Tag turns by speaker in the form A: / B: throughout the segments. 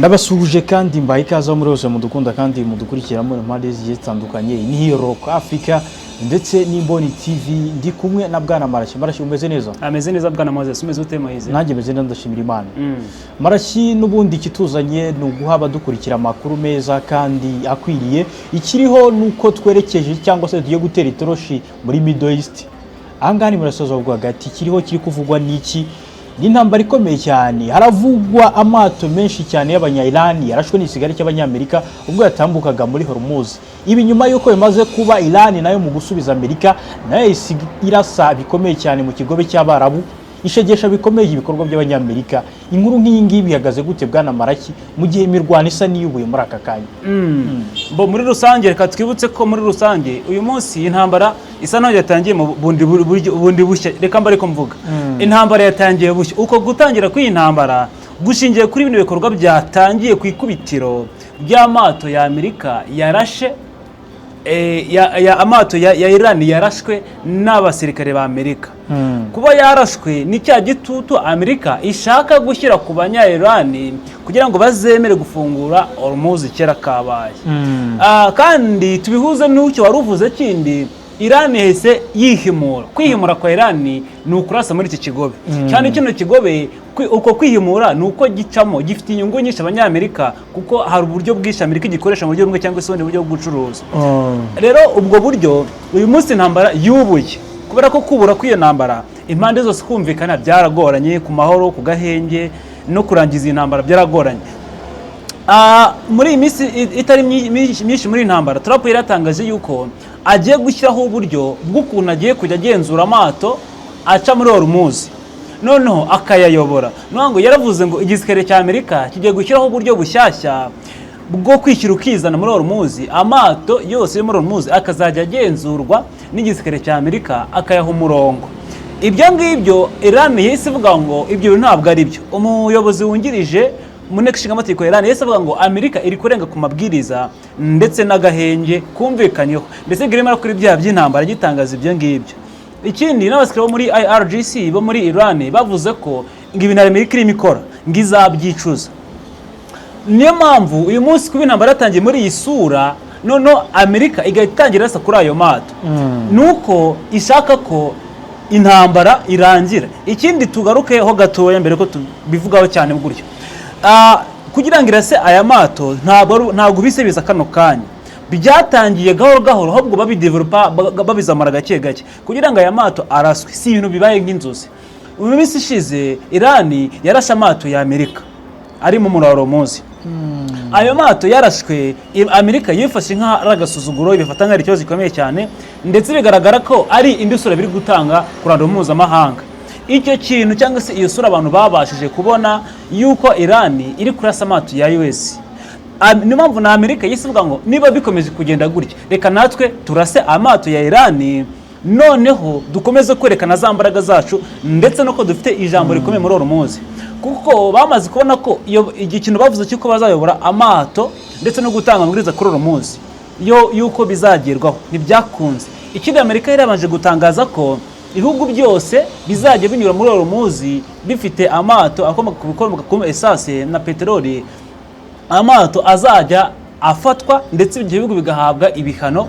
A: Ndabasuhuje kandi mbaha ikaze aho muri hose mudukunda kandi mudukurikira muri mpande zigiye zitandukanye. Ni Hero Africa ndetse n'Imboni TV. Ndi kumwe na Bwana Marashyi. Marashyi, umeze neza?
B: Ameze neza, Bwana Moses. Umeze ute, Moise?
A: Nanjye meze neza, ndashimira Imana. Marashyi, n'ubundi ikituzanye ni uguha abadukurikira amakuru meza kandi akwiriye. Ikiriho ni uko twerekeje cyangwa se tugiye gutera itoroshi muri Middle East, ahangaha ni Burasirazuba bwo Hagati. Ikiriho kiri kuvugwa n'iki? Ni intambara ikomeye cyane. Haravugwa amato menshi cyane y'Abanya-Iran yarashwe n'igisigari cy'Abanyamerika ubwo yatambukaga muri Hormuz. Ibi nyuma y'uko bimaze kuba, Iran nayo mu gusubiza Amerika nayo yahise irasa bikomeye cyane mu Kigobe cy'Abarabu, ishegesha bikomeye ibikorwa by'Abanyamerika. Inkuru nk'iyi ngiyi bihagaze gute, Bwana Maraki, mu gihe imirwano isa n'iyubuye muri aka kanya?
B: Bo muri rusange, reka twibutse ko muri rusange uyu munsi intambara isa naho yatangiye mu bundi buryo, bundi bushya. Reka mba ariko mvuga, intambara yatangiye bushya. Uko gutangira kw'iyi ntambara gushingiye kuri bino bikorwa byatangiye ku ikubitiro by'amato ya Amerika yarashe amato ya Iran yarashwe n'abasirikare ba Amerika. Kuba yarashwe ni cya gitutu Amerika ishaka gushyira ku banya Iran kugira ngo bazemere gufungura Hormuz kera kabaye. Kandi tubihuze n'icyo wari uvuze kindi, Iran yahise yihimura. Kwihimura kwa Iran ni ukurasa muri iki kigobe cyane. Kino kigobe, uko kwihimura ni uko gicamo, gifite inyungu nyinshi Abanyamerika, kuko hari uburyo bwinshi Amerika igikoresha mu buryo bumwe cyangwa se ubundi buryo bw'ubucuruzi. Rero ubwo buryo, uyu munsi intambara yubuye kubera ko kubura kw'iyo ntambara, impande zose kumvikana byaragoranye ku mahoro, ku gahenge no kurangiza iyi ntambara byaragoranye. Muri iyi minsi itari myinshi muri iyi ntambara, Trump yari yatangaje yuko agiye gushyiraho uburyo bw'ukuntu agiye kujya agenzura amato aca muri Hormuz, noneho akayayobora. Ni ngo yaravuze ngo igisirikare cya Amerika kigiye gushyiraho uburyo bushyashya bwo kwishyira ukizana muri Hormuz, amato yose yo muri Hormuz akazajya agenzurwa n'igisirikare cya Amerika, akayaha umurongo. Ibyo ngibyo Iran yahise ivuga ngo ibyo bintu ntabwo ari byo. Umuyobozi wungirije mu nteko ishinga amategeko ya Iran yahise avuga ngo Amerika iri kurenga ku mabwiriza ndetse n'agahenge kumvikanyeho, ndetse ngo irimo irakora ibyaha by'intambara gitangaza ibyo ngibyo. Ikindi, n'abasirikare bo muri IRGC bo muri Iran bavuze ko ngo ibintu Amerika irimo ikora ngo izabyicuza. Niyo mpamvu uyu munsi kuba intambara yatangiye muri iyi sura, noneho Amerika igahita itangira irasa kuri ayo mato, nuko ishaka ko intambara irangira. Ikindi tugarukeho gatoya mbere ko tubivugaho cyane gutyo, kugira ngo irase aya mato ntabwo bise biza kano kanya, byatangiye gahoro gahoro, ahubwo babidevelopa, babizamura gake gake kugira ngo aya mato araswe. Si ibintu bibaye nk'inzozi. Mu minsi ishize Irani yarashe amato ya Amerika ari mu muraro munsi. Ayo mato yarashwe, Amerika yifashe nk'aho ari agasuzuguro, ibifata nk'aho ari ikibazo gikomeye cyane, ndetse bigaragara ko ari indi sura biri gutanga ku ruhando mpuzamahanga. Icyo kintu cyangwa se iyo sura abantu babashije kubona yuko Irani iri kurasa amato ya US, niyo mpamvu na Amerika yahise ivuga ngo niba bikomeje kugenda gutya, reka natwe turase amato ya Irani, noneho dukomeze kwerekana za mbaraga zacu ndetse nuko dufite ijambo rikomeye muri Hormuz, kuko bamaze kubona ko iyo ikintu bavuze cy'uko bazayobora amato ndetse no gutanga amabwiriza kuri Hormuz yo yuko bizagerwaho ntibyakunze. Ikindi, Amerika yari yabanje gutangaza ko ibihugu byose bizajya binyura muri Hormuz bifite amato akomoka ku bikomoka ku esase na peteroli, amato azajya afatwa ndetse ibyo bihugu bigahabwa ibihano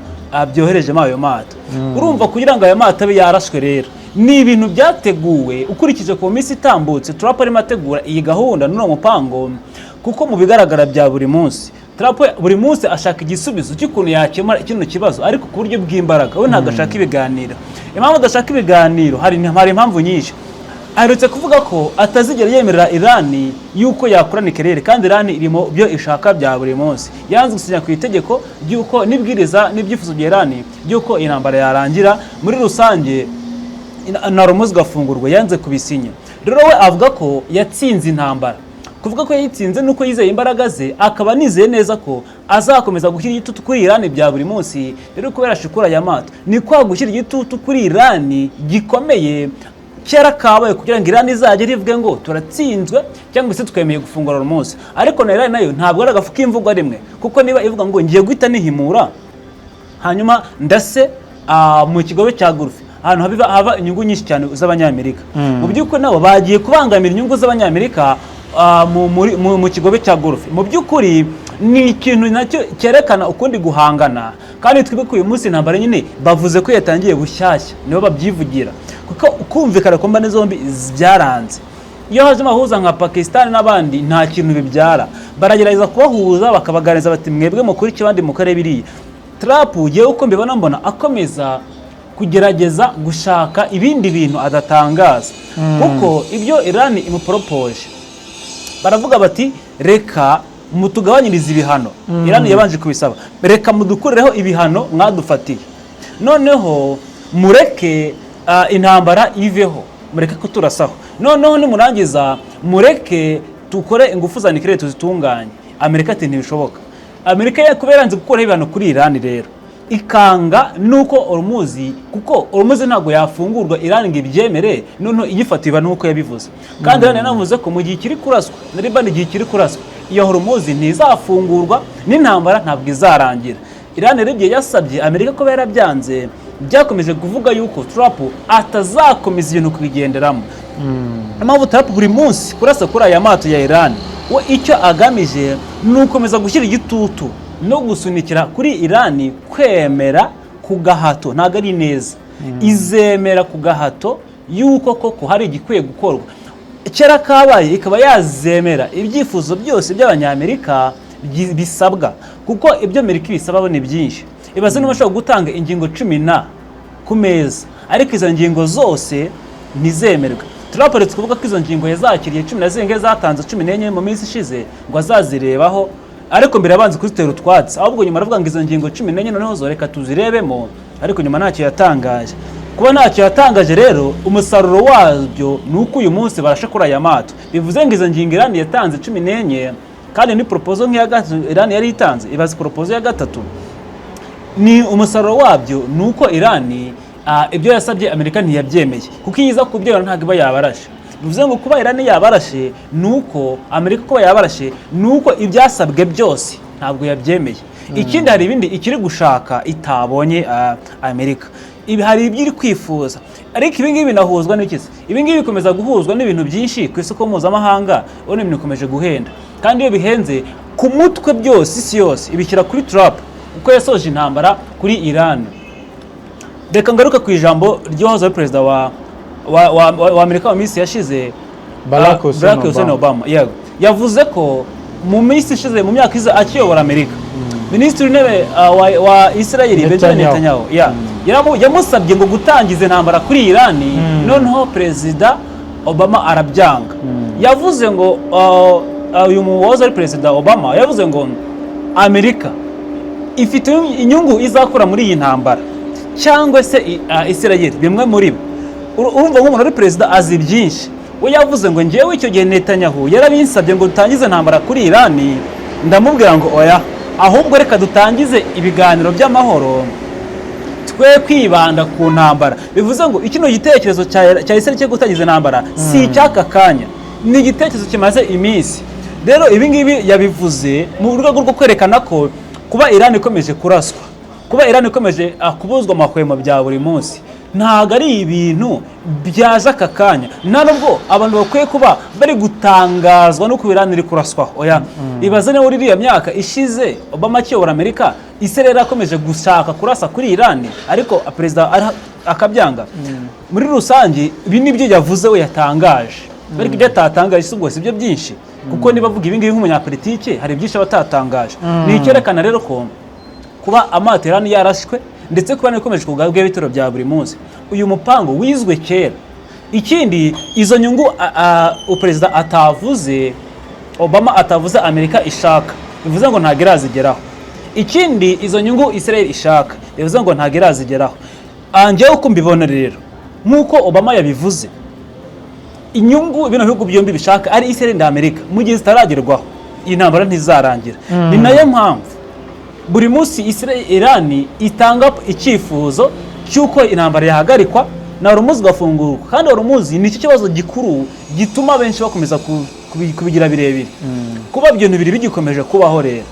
B: byoherejemo ayo mato. Urumva, kugira ngo ayo mato abe yarashwe rero ni ibintu byateguwe. Ukurikije ku minsi itambutse Trump arimo ategura iyi gahunda n'uno mupango, kuko mu bigaragara bya buri munsi Trump buri munsi ashaka igisubizo cy'ukuntu yakemura kino kibazo, ariko ku buryo bw'imbaraga. We ntabwo ashaka ibiganiro. Impamvu adashaka ibiganiro, hari impamvu nyinshi. Aherutse kuvuga ko atazigera yemerera Irani yuko yakora nucléaire, kandi Irani iri mu byo ishaka bya buri munsi. Yanze gusinya ku itegeko ry'uko n'ibwiriza n'ibyifuzo bya Irani by'uko intambara yarangira muri rusange na Hormuz igafungurwa, yanze kubisinya. Rero we avuga ko yatsinze intambara. Kuvuga ko yayitsinze nuko yizeye imbaraga ze, akaba anizeye neza ko azakomeza gushyira igitutu kuri Irani bya buri munsi. Rero kubera shukura ya mato, ni kwa gushyira igitutu kuri Irani gikomeye kera kabaye, kugira ngo Irani izajye rivuge ngo turatsinzwe cyangwa se twemeye gufungura Hormuz. Ariko na Irani nayo ntabwo ari agafu k'imvugo rimwe, kuko niba ivuga ngo ngiye guhita nihimura hanyuma ndase mu Kigobe cya Gulf, ahantu haba inyungu nyinshi cyane z'Abanyamerika, mu by'ukuri nabo bagiye kubangamira inyungu z'Abanyamerika. mu kigobe cya Golfe. Mu by'ukuri ni ikintu nacyo cyerekana ukundi guhangana. Kandi twibuke uyu munsi intambara nyine bavuze ko yatangiye bushyashya, nibo babyivugira, kuko kumvikana ku mpande zombi byaranze. Iyo haje abahuza nka Pakistan n'abandi, nta kintu bibyara. Baragerageza kubahuza, bakabaganiriza bati: "Mwebwe mukuri iki, abandi mukore biriya." Trump, yewe, uko mbibona, mbona akomeza kugerageza gushaka ibindi bintu adatangaza, kuko ibyo Iran imuporopoje, baravuga bati: "Reka mutugabanyirize ibihano." Iran yabanje kubisaba: "Reka mudukureho ibihano mwadufatiye, noneho mureke intambara iveho, mureke kuturasaho, noneho nimurangiza mureke dukore ingufu za nucléaire tuzitunganye." Amerika ati: "Ntibishoboka." Amerika kubera yanze gukuraho ibihano kuri Iran rero, ikanga nuko Hormuz, kuko Hormuz ntabwo yafungurwa Iran ngo ibyemere, noneho igifata ibihano nk'uko yabivuze. Kandi Iran yanavuze ko mu gihe kiri kuraswa na Liban, igihe kiri kuraswa, iyo Hormuz ntizafungurwa n'intambara ntabwo izarangira. Iran rero igihe yasabye Amerika kuba yarabyanze, byakomeje kuvuga yuko Trump atazakomeza ibintu kubigenderamo. Impamvu Trump buri munsi kurasa kuri aya mato ya Iran, we icyo agamije ni ugukomeza gushyira igitutu no gusunikira kuri Iran kwemera ku gahato. Ntabwo ari neza, izemera ku gahato yuko koko hari igikwiye gukorwa. Kera kabaye ikaba yazemera ibyifuzo byose by'Abanyamerika bisabwa, kuko ibyo Amerika ibisaba bo ni byinshi. Ibaze niba bashobora gutanga ingingo 10 na ku meza, ariko izo ngingo zose ntizemerwe. Trump aretse kuvuga ko izo ngingo yazakiriye cumi na zirindwi, zatanze 14 mu minsi ishize, ngo azazirebaho, ariko mbere yabanze kuzitera utwatsi. Ahubwo nyuma aravuga ngo izo ngingo 14 noneho zo reka tuzirebemo, ariko nyuma ntacyo yatangaje. Kuba ntacyo yatangaje rero, umusaruro wabyo ni uko uyu munsi barashe kuri aya mato. Bivuze ngo izo ngingo Irani yatanze 14, kandi ni proposal nk'iya gatatu Irani yari itanze. Ibaze proposal ya gatatu. Ni umusaruro wabyo ni uko Irani ibyo yasabye Amerika ntiyabyemeye, kuko iyo iza kubyemera ntabwo iba yabarashe. Bivuze ngo kuba Irani yabarashe ni uko Amerika, kuba yabarashe ni uko ibyasabwe byose ntabwo yabyemeye. Ikindi, hari ibindi ikiri gushaka itabonye. Amerika ibi hari ibyo iri kwifuza, ariko ibi ngibi binahuzwa n'iki se? Ibi ngibi bikomeza guhuzwa n'ibintu byinshi ku isoko mpuzamahanga. Ubona ibintu bikomeje guhenda, kandi iyo bihenze ku mutwe byose, isi yose ibishyira kuri Trump uko yasoje intambara kuri Iran. Reka ngaruke ku ijambo ry'uwahoze ari perezida wa Amerika mu minsi yashize,
A: Barack
B: Barack
A: Hussein
B: Hussein
A: Obama.
B: Obama. Yego, yavuze ko mu minsi ishize, mu myaka iza akiyobora Amerika, Minisitiri w'Intebe wa Israel Benjamin
A: Netanyahu.
B: Netanyahu yamusabye ngo gutangiza intambara kuri Iran, noneho Perezida Obama arabyanga. Yavuze ngo uyu wahoze ari Perezida Obama yavuze ngo Amerika ifite inyungu izakura muri iyi ntambara cyangwa se Israel, bimwe muri bo. Urumva nk'umuntu ari perezida azi byinshi. We yavuze ngo: "Ngewe icyo gihe Netanyahu yarabinsabye ngo dutangize intambara kuri Irani, ndamubwira ngo oya, ahubwo reka dutangize ibiganiro by'amahoro, twe kwibanda ku ntambara." Bivuze ngo kino gitekerezo cya Israel cyo gutangiza intambara si icy'aka kanya, ni igitekerezo kimaze iminsi. Rero ibi ngibi yabivuze mu rwego rwo kwerekana ko kuba Iran ikomeje kuraswa, kuba Iran ikomeje kubuzwa amahwemo bya buri munsi, ntabwo ari ibintu byaje aka kanya. Nta nubwo abantu bakwiye kuba bari gutangazwa no kuba Iran iri kuraswaho. Oya, ibaze niba muri iriya myaka ishize Obama akiyobora Amerika, Israel yarakomeje gushaka kurasa kuri Iran, ariko perezida akabyanga. Muri rusange ibi nibyo yavuze we yatangaje, ariko ibyo atatangaje si ubwo si byo byinshi, kuko niba avuga ibi ngibi nk'umunyapolitike, hari byinshi aba atatangaje. Ni icyerekana rero ko kuba amato Iran yarashwe, ndetse kuba ikomeje kugabwa ibitero bya buri munsi, uyu mupango wizwe kera. Ikindi, izo nyungu perezida atavuze, Obama atavuze, Amerika ishaka, bivuze ngo ntabwo irazigeraho. Ikindi, izo nyungu Israel ishaka, bivuze ngo ntabwo irazigeraho. Njyewe uko mbibona rero, nk'uko Obama yabivuze, inyungu bino bihugu byombi bishaka, ari Israel na Amerika, mu gihe zitaragerwaho iyi ntambara ntizarangira. Ni nayo mpamvu buri munsi Israel, Iran itanga icyifuzo cy'uko intambara yahagarikwa na Hormuz igafungurwa. Kandi Hormuz ni cyo kibazo gikuru gituma benshi bakomeza kubigira birebire. Kuba ibyo bintu bibiri bigikomeje kubaho rero,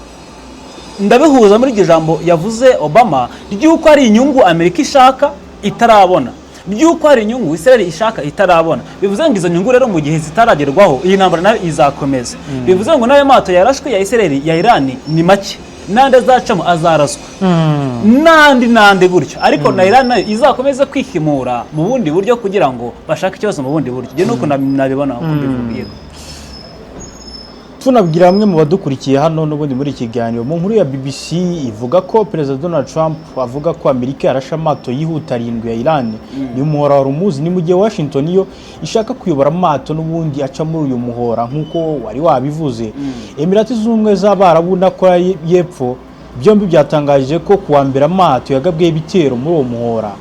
B: ndabihuza muri iryo jambo yavuze Obama ry'uko ari inyungu Amerika ishaka itarabona. By'uko hari inyungu Israel ishaka itarabona. Bivuze ngo izo nyungu rero mu gihe zitaragerwaho, iyi ntambara nayo izakomeza. Bivuze ngo n'ayo mato yarashwe ya Israel, ya Iran, ni make, n'andi azacamo azaraswa, n'andi n'andi gutyo. Ariko na Iran nayo izakomeza kwihimura mu bundi buryo kugira ngo bashake ikibazo mu bundi buryo. Njye nuko nabibona, uko mbivuga, yego.
A: Tunabwira bamwe mu badukurikiye hano n'ubundi muri iki kiganiro, mu nkuru ya BBC ivuga ko Perezida Donald Trump avuga ko Amerika yarashe amato yihuta arindwi ya Iran ni umuhora wa Hormuz. Ni mu gihe Washington yo ishaka kuyobora amato n'ubundi aca muri uyu muhora, nk'uko wari wabivuze. Emirati z'Ubumwe z'Abarabu na Korea y'Epfo byombi byatangaje ko kuwa mbere amato yagabweho ibitero muri uwo muhora.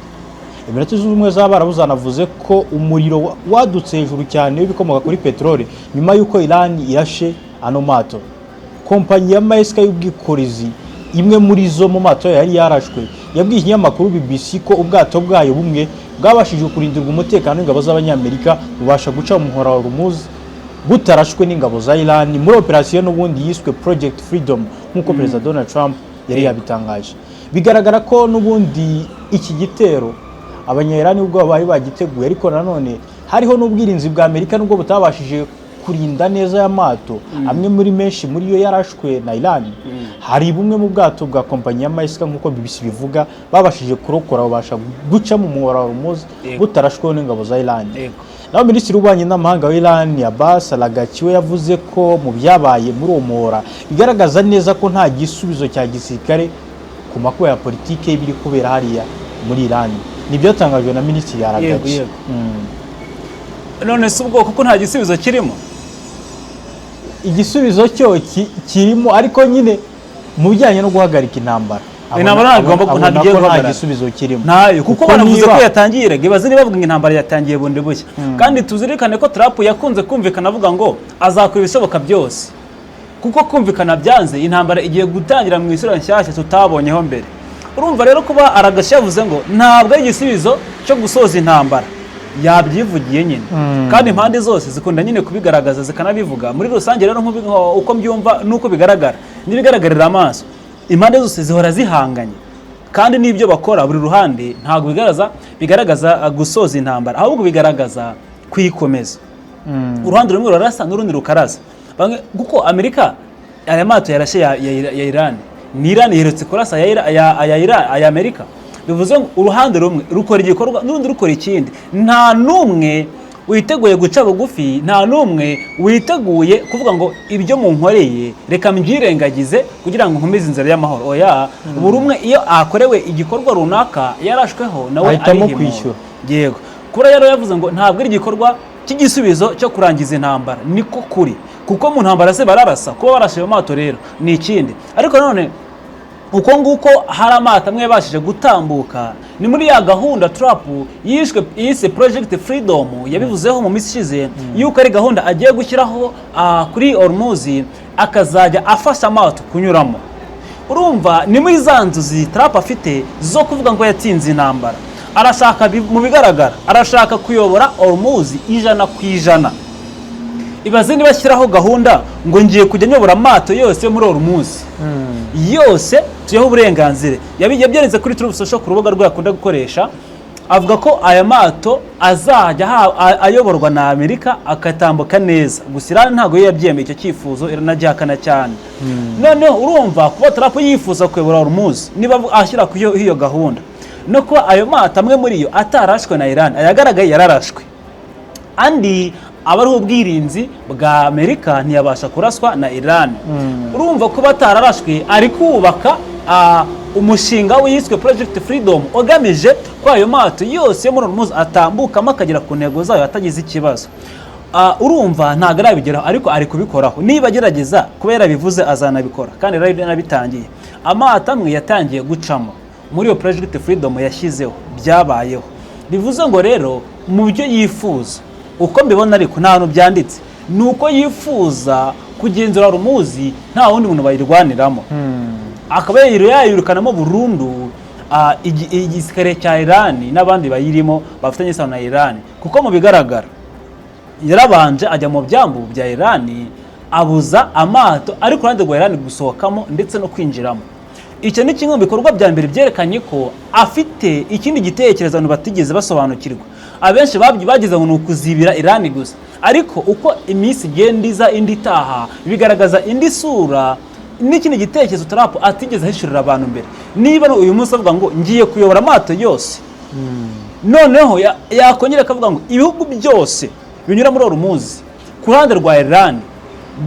A: Emirati Zunze Ubumwe z'Abarabu zanavuze ko umuriro wadutse hejuru cyane w'ibikomoka kuri peteroli nyuma y'uko Iran irashe ano mato. Kompanyi ya Maersk y'ubwikorezi, imwe muri zo mu mato yari yarashwe, yabwiye ikinyamakuru BBC ko ubwato bwayo bumwe bwabashije kurindirwa umutekano w'ingabo z'Abanyamerika, bubasha guca mu muhora wa Hormuz butarashwe n'ingabo za Iran, muri operasiyo n'ubundi yiswe Project Freedom, nk'uko Perezida Donald Trump yari yabitangaje. Bigaragara ko n'ubundi iki gitero Abanya-Iran ubwo bari bagiteguye, ariko nanone hariho n'ubwirinzi bwa Amerika, nubwo butabashije kurinda neza aya mato. Amwe muri menshi muri yo yarashwe na Iran. Hari bumwe mu bwato bwa kompanyi ya Maersk, nk'uko BBC bivuga, babashije kurokora, babasha guca mu muhora wa Hormuz butarashweho n'ingabo za Iran. Naho Minisitiri w'Ububanyi n'Amahanga wa Iran, Abbas Araghchi, we yavuze ko mu byabaye muri uwo muhora bigaragaza neza ko nta gisubizo cya gisirikare ku makuba ya politike biri kubera hariya muri Iran. Ni ibyatangajwe na Minisitiri Araghchi.
B: Yego. None se ubwo kuko nta gisubizo kirimo?
A: Igisubizo cyo kirimo, ariko nyine mu bijyanye no guhagarika intambara
B: Intambara ntabwo
A: abona
B: ntabwo igiye
A: ko nta
B: guhagarara.
A: gisubizo kirimo.
B: Ntayo, kuko banavuze
A: niba
B: ko yatangiye. Rega ibaze niba bavuga ngo intambara yatangiye bundi bushya, kandi tuzirikane ko Trump yakunze kumvikana avuga ngo azakora ibishoboka byose, kuko kumvikana byanze, intambara igiye gutangira mu isura nshyashya tutabonyeho mbere. Urumva rero, kuba Araghchi yavuze ngo ntabwo ari igisubizo cyo gusoza intambara, yabyivugiye nyine, kandi impande zose zikunda nyine kubigaragaza, zikanabivuga muri rusange. Rero uko mbyumva n'uko bigaragara n'ibigaragarira amaso, impande zose zihora zihanganye, kandi n'ibyo bakora buri ruhande ntabwo bigaragaza gusoza intambara, ahubwo bigaragaza kuyikomeza. Uruhande rumwe rurarasa n'urundi rukarasa. Kuko Amerika aya mato yarashe ya Iran, ni Iran iherutse kurasa aya Amerika. Bivuze ngo uruhande rumwe rukora igikorwa n'urundi rukora ikindi. Nta n'umwe witeguye guca bugufi, nta n'umwe witeguye kuvuga ngo ibyo munkoreye reka mbyirengagize kugira ngo nkomeze inzira y'amahoro. Oya, buri umwe iyo akorewe igikorwa runaka yarashweho, nawe
A: Ahitamo
B: arihimura.
A: kwishyura.
B: Yego, kuba rero yavuze ngo ntabwo ari igikorwa cy'igisubizo cyo kurangiza intambara, niko kuri, kuko mu ntambara se bararasa? Kuba barashe ayo mato rero ni ikindi. Ariko nanone uko nguko hari amato amwe yabashije gutambuka, ni muri ya gahunda Trump yishwe yise Project Freedom. Yabivuzeho mu minsi ishize yuko ari gahunda agiye gushyiraho kuri Hormuz, akazajya afasha amato kunyuramo. Urumva ni muri za nzozi Trump afite zo kuvuga ngo yatsinze intambara. Arashaka mu bigaragara arashaka kuyobora Hormuz 100%. Ibaze niba ashyiraho gahunda ngo ngiye kujya nyobora amato yose yo muri Hormuz, yose tuyahe uburenganzira. Yabyeretse kuri Truth Social, ku rubuga rwe akunda gukoresha, avuga ko aya mato azajya ayoborwa na Amerika, akatambuka neza. Gusa Iran ntabwo yo yabyemeye icyo cyifuzo, iranagihakana cyane. Noneho urumva kuba Trump yifuza kuyobora Hormuz, niba ashyira ku iyo gahunda, no kuba ayo mato amwe muri yo atarashwe na Iran, ayagaragaye yararashwe, andi aba ariho ubwirinzi bwa Amerika ntiyabasha kuraswa na Iran. Urumva kuba atararashwe, ari kubaka umushinga wiswe Project Freedom, ugamije ko ayo mato yose yo muri Hormuz atambukamo akagera ku ntego zayo atagize ikibazo. Urumva ntabwo arabigeraho, ariko ari kubikoraho. Niba agerageza, kuba yarabivuze azanabikora, kandi yarabitangiye. Amato amwe yatangiye gucamo muri iyo Project Freedom yashyizeho, byabayeho. Bivuze ngo rero mu byo yifuza, uko mbibona, ariko nta hantu byanditse, ni uko yifuza kugenzura Hormuz, nta wundi muntu bayirwaniramo, akaba yayirukanamo burundu igisirikare cya Iran n'abandi bayirimo bafitanye isano na Iran. Kuko mu bigaragara yarabanje ajya mu byambu bya Iran, abuza amato ari ku ruhande rwa Iran gusohokamo ndetse no kwinjiramo. Icyo ni kimwe mu bikorwa bya mbere byerekanye ko afite ikindi gitekerezo abantu batigeze basobanukirwa. Abenshi bagize ngo ni ukuzibira Irani gusa, ariko uko iminsi igenda iza indi itaha, bigaragaza indi sura n'ikindi gitekerezo Trump atigeze ahishurira abantu mbere. Niba uyu munsi avuga ngo ngiye kuyobora amato yose, noneho yakongera akavuga ngo ibihugu byose binyura muri Hormuz ku ruhande rwa Iran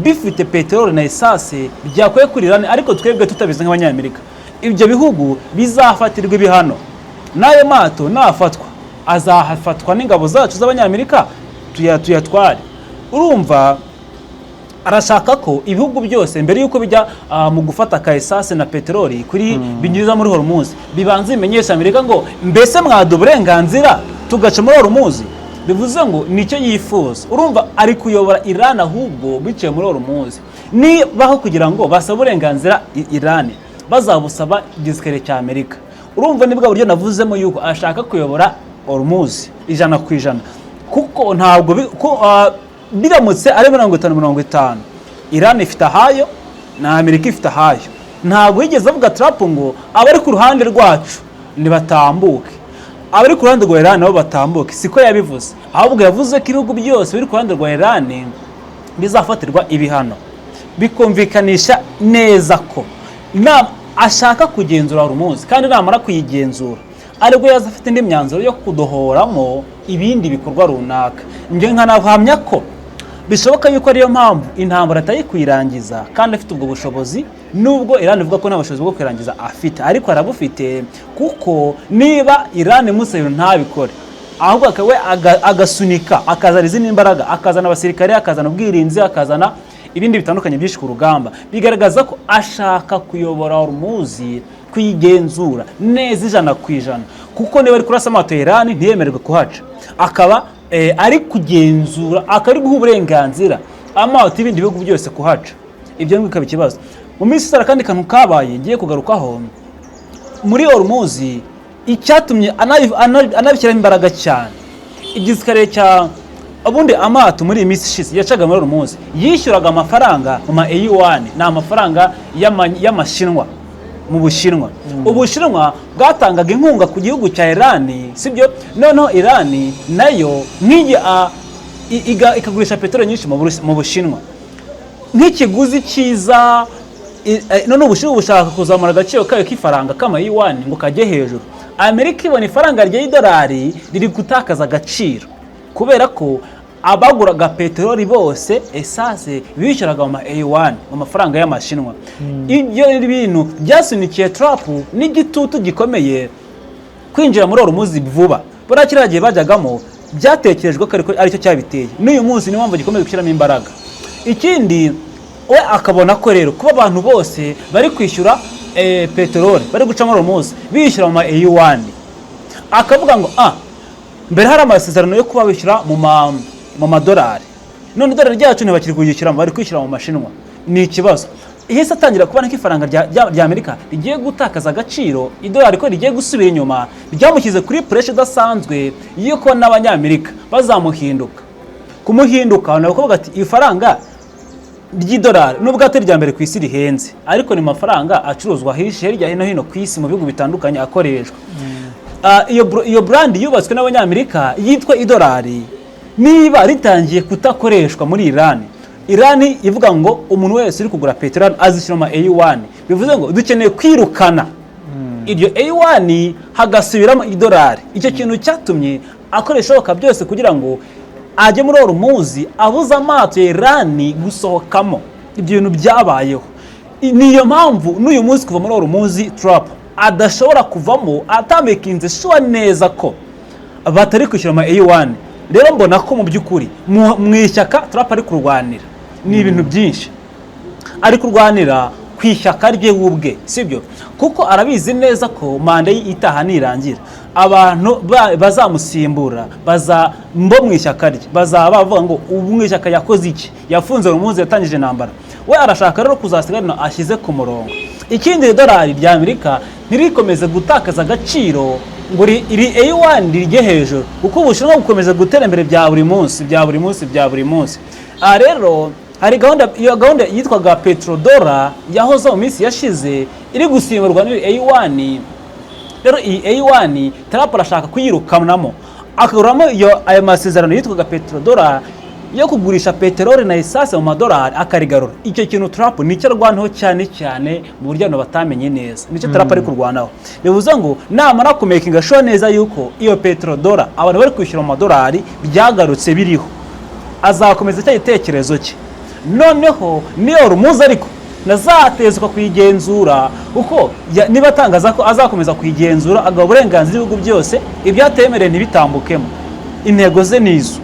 B: bifite peteroli na essence byakuye kuri Iran, ariko twebwe tutabizi nk'Abanyamerika, ibyo bihugu bizafatirwa ibihano, n'ayo mato nafatwa azahafatwa n'ingabo zacu z'Abanyamerika tuyatware. Urumva arashaka ko ibihugu byose mbere y'uko bijya mu gufata ka essence na peteroli kuri binyuza muri Hormuz, bibanza bimenyesha Amerika ngo mbese mwaduha uburenganzira tugaca muri Hormuz. Bivuze ngo nicyo yifuza. Urumva ari kuyobora Iran ahubwo biciye muri Hormuz. Nibaho kugira ngo basabe uburenganzira Iran, bazabusaba igisirikare cya Amerika. Urumva ni bwa buryo navuzemo yuko ashaka kuyobora Hormuz 100%, kuko ntabwo biramutse ari 50-50, Iran ifite ahayo na Amerika ifite ahayo. Ntabwo yigeze avuga Trump ngo abari ku ruhande rwacu nibatambuke, abari ku ruhande rwa Iran nabo batambuke. Siko yabivuze, ahubwo yavuze ko ibihugu byose biri ku ruhande rwa Iran bizafatirwa ibihano. Bikumvikanisha neza ko ashaka kugenzura Hormuz, kandi namara kuyigenzura aribwo yaza afite indi myanzuro yo kudohoramo ibindi bikorwa runaka. Njye nkanahamya ko bishoboka yuko ariyo mpamvu intambara atari kuyirangiza kandi afite ubwo bushobozi, nubwo Iran ivuga ko nta bushobozi bwo kuyirangiza afite, ariko arabufite, kuko niba Iran imusaba ntabikore, ahubwo akaba we agasunika, akazana izindi mbaraga, akazana abasirikare, akazana ubwirinzi, akazana ibindi bitandukanye byinshi ku rugamba, bigaragaza ko ashaka kuyobora Hormuz, kuyigenzura neza 100%. Kuko niba ari kurasa amato ya Iran ntiyemererwe kuhaca, akaba ari kugenzura, akaba ari guha uburenganzira amato y'ibindi bihugu byose kuhaca, ibyo ngibyo bikaba ikibazo. Mu minsi isara kandi kantu kabaye ngiye kugarukaho muri Hormuz, icyatumye anabishyiramo imbaraga cyane, igisirikare cya ubundi amato muri iyi minsi ishize yacaga muri Hormuz yishyuraga amafaranga mu ma yuan, ni amafaranga y'Amashinwa mu Bushinwa. Ubushinwa bwatangaga inkunga ku gihugu cya Iran, sibyo? Noneho Iran nayo nk'igi ikagurisha peteroli nyinshi mu Bushinwa nk'ikiguzi cyiza. None Ubushinwa bushaka kuzamura agaciro kayo k'ifaranga k'amayuwani ngo kajye hejuru. Amerika ibona ifaranga ry'idolari riri gutakaza agaciro kubera ko abaguraga peteroli bose, essence, bishyuraga mu ma yuan, mu mafaranga y'Amashinwa. Ibyo bintu byasunikiye Trump n'igitutu gikomeye kwinjira muri Hormuz vuba. Buriya kiriya gihe bajyagamo byatekerejwe ko aricyo cyabiteye, n'uyu munsi niyo mpamvu gikomeye gushyiramo imbaraga. Ikindi, we akabona ko rero kuba abantu bose bari kwishyura peteroli bari guca muri Hormuz bishyura mu ma yuan, akavuga ngo mbere hari amasezerano yo kuba bishyura mu madolari, none idolari ryacu ntibakiri kuyishyuramo, bari kwishyura mu Mashinwa, ni ikibazo. Ihise atangira kubona ko ifaranga rya Amerika rigiye gutakaza agaciro, idolari ko rigiye gusubira inyuma. Ryamushyize kuri pressure idasanzwe yo kuba n'Abanyamerika bazamuhinduka. Kumuhinduka, abantu bakavuga ati ifaranga ry'idolari nubwo atari irya mbere ku isi rihenze, ariko ni mafaranga acuruzwa hirya no hino ku isi mu bihugu bitandukanye akoreshwa. Iyo brand yubatswe n'Abanyamerika yitwa idolari, niba ritangiye kutakoreshwa muri Iran, Iran ivuga ngo umuntu wese uri kugura peteroli azishyura mu yuan, bivuze ngo dukeneye kwirukana iryo yuan hagasubiramo idolari. Icyo kintu cyatumye akora ibishoboka byose kugira ngo ajye muri Hormuz abuze amato ya Iran gusohokamo. Ibyo bintu byabayeho. Niyo mpamvu n'uyu munsi kuva muri Hormuz Trump adashobora kuvamo atamakinze sure neza ko batari kwishyura ama yuan. Rero mbona ko mu by'ukuri mu ishyaka Trump ari kurwanira ni ibintu byinshi. Ari kurwanira ku ishyaka rye we ubwe, sibyo? Kuko arabizi neza ko manda ye itaha nirangira, abantu bazamusimbura baza mbo mu ishyaka rye bazaba bavuga ngo ubu mu ishyaka yakoze iki? Yafunze Hormuz, yatangije intambara. We arashaka rero kuzasigara ashyize ku murongo. Ikindi, idolari rya Amerika ntirikomeze gutakaza agaciro ngo iri yuan rijye hejuru, kuko Ubushinwa bukomeza gutera imbere bya buri munsi, bya buri munsi, bya buri munsi. Aha rero hari Hari gahunda, iyo gahunda yitwaga petrodollar yahoze mu minsi yashize, iri gusimburwa n'iyi A1. Rero iyi A1 Trump arashaka kuyirukanamo, akagaruramo iyo ayo masezerano yitwaga petrodollar yo kugurisha peteroli na essence mu madolari, akarigarura. Icyo kintu Trump nicyo arwanaho cyane cyane, mu buryo abantu batamenye neza nicyo Trump ari kurwanaho. Bivuze ngo namara kumakinga sure neza yuko iyo petrodollar abantu bari kwishyura mu madolari byagarutse biriho, azakomeza cya gitekerezo cye. Noneho niyo Hormuz ariko nazatezwa kuyigenzura, kuko niba atangaza ko azakomeza kuyigenzura, agaha uburenganzira ibihugu byose, ibyatemerewe ntibitambukemo. Intego ze ni izo: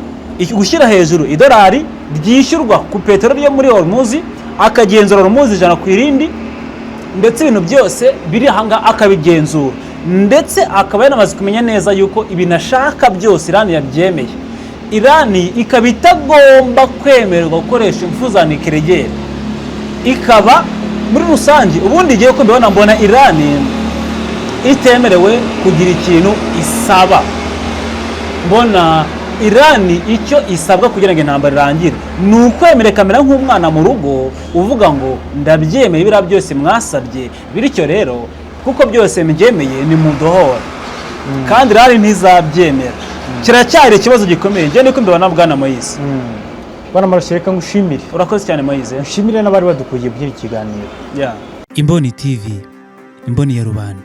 B: gushyira hejuru idolari ryishyurwa ku peteroli yo muri Hormuz, akagenzura Hormuz 100%, ndetse ibintu byose biri ahangaha akabigenzura, ndetse akaba yanamaze kumenya neza yuko ibintu ashaka byose Irani yabyemeye. Irani ikaba itagomba kwemererwa gukoresha ingufu za nucléaire. Ikaba muri rusange, ubundi igiye ko mbibona, mbona Irani itemerewe kugira ikintu isaba. Mbona Irani icyo isabwa kugira ngo intambara irangire ni ukwemera, ikamera nk'umwana mu rugo uvuga ngo: "Ndabyemeye biriya byose mwasabye, bityo rero kuko byose mbyemeye, ni mudohora." Kandi Irani ntizabyemera, kiracyari ikibazo gikomeye. Njye niko mbibona, bwana Moyize.
A: Bwana Marashyi, reka ngushimire.
B: Urakoze cyane, Moyize.
A: Nshimire n'abari badukuriye muri iki kiganiro.
B: Yeah.
C: Imboni TV, imboni ya rubanda.